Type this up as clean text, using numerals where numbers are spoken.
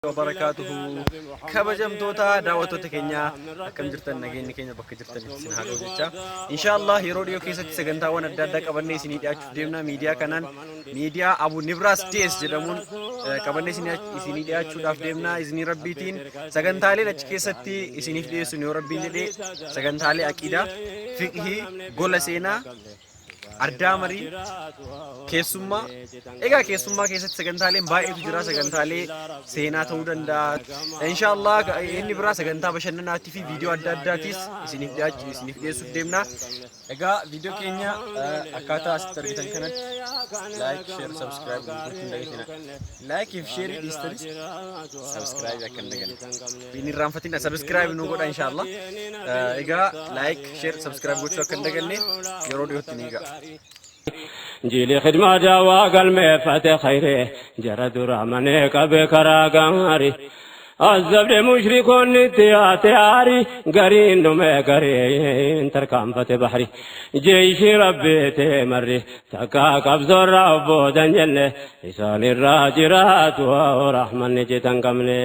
Wabarakaatuhu. Kabajamtoota daawwattoota keenya, akkam jirtan? Nageenyi keenya bakka jirtanitti isin haa ga'u jecha, inshaallah yeroo dhiyoo keessatti sagantaawwan adda addaa qabannee isinii dhiyaachuuf deemna. Miidiyaa kanaan, miidiyaa Abu Nibraas DS jedhamuun qabannee isinii dhiyaachuudhaaf deemna. Iznii Rabbiitiin sagantaaleen achi keessatti isiniif dhiyeessuun, yoo Rabbiin jedhee, sagantaalee aqiidaa, fiqhii, gola seenaa, ardaa marii, keessummaa. Egaa keessummaa keessatti sagantaaleen baay'eetu jira. Sagantaalee seenaa ta'uu danda'a. Inshaallah inni biraa sagantaa bashannanaatii fi viidiyoo adda addaatis isiniif dhiyaachuu, isiniif dhiyeessuuf deemna. Egaa viidiyoo keenya akkaataa asitti argitan kanatti like, share, subscribe gochuu hin dagatina. Like fi share dhiistanis subscribe akka hin daganne. Hin irraanfatina, subscribe nu godha inshaallah. Egaa like, share, subscribe gochuu akka hin daganne, yeroo dhiyootti ni egaa. Jili khidmaa daawaa galmeeffate, khayre jara dura manee qabe karaa gaarii. Azabde mushrikoonni itti yaate aari, gariin dhume, gariin tarkaanfate bahri. Jeeshi Rabbiite marri takka qabsoorraa obboodan jenne, isaanirraa jiraatu rahmanni citan qabne.